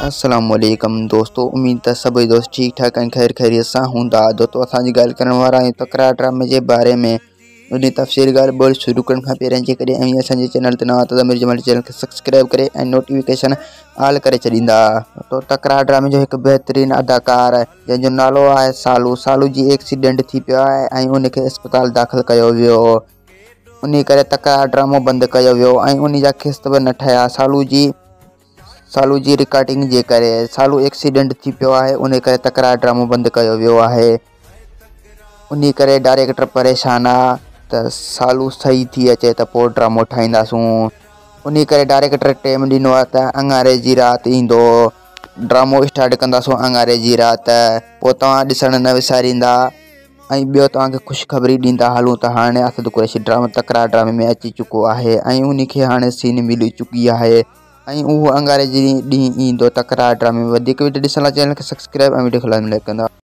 السلام عليڪم دوستو اميد ته سڀئي دوست ٺيڪ ٺاڪ ۽ خير خيريت سان هوندا. دوستو اسان جي ڳالهه ڪرڻ وارا آهيون تڪرار ڊرامي جي باري ۾ ان تفصيل ڳالهه ٻولهه شروع ڪرڻ کان پهريان جيڪڏهن اوهين اسان جي چينل تي نوان آهيو ته امير جمالي چينل کي سبسڪرائب ڪري ۽ نوٽيفڪيشن آل ڪري ڇڏيندا. دوستو تڪرار ڊرامي جو هڪ بهترين اداڪار جنهن جو نالو آهي سالو، سالو جي ايڪسيڊنٽ ٿي پيو آهي ۽ ان کي اسپتال داخل ڪيو ويو. انهي ڪري تڪرار ڊرامو بند ڪيو ويو ۽ انهي جا قسط به نه ٺهيا. سالو جي سالو جي رڪارڊنگ جي ڪري سالو ايڪسيڊنٽ ٿي پيو آهي انهي ڪري تڪرار ڊرامو بند ڪيو ويو آهي. انهي ڪري ڊائريڪٽر پريشان آ ته سالو صحيح ٿي اچي ته پوء ڊرامو ٺاهينداسون. انهي ڪري ڊائريڪٽر ٽيم ڏنو آ ته اڱاري جي رات ايندو ڊرامو اسٽارٽ ڪنداسون اڱاري جي رات پوء توهان ڏسڻ نه وساريندا. ۽ ٻيو توهان کي خوشخبري ڏيندا هلون ته هاڻي اسد قريشي ڊرامو تڪرار ڊرامي ۾ اچي چڪو آهي ۽ ان کي هاڻي سين ملي چڪي آهي ۽ اهو اڱاري جي ڏينهن ايندو تڪرار ڊرامي ۾ وڌيڪ وڊيو ڏسڻ لاء چينل کي سبسڪرائب ۽ وڊيو کي لائڪ ڪندا.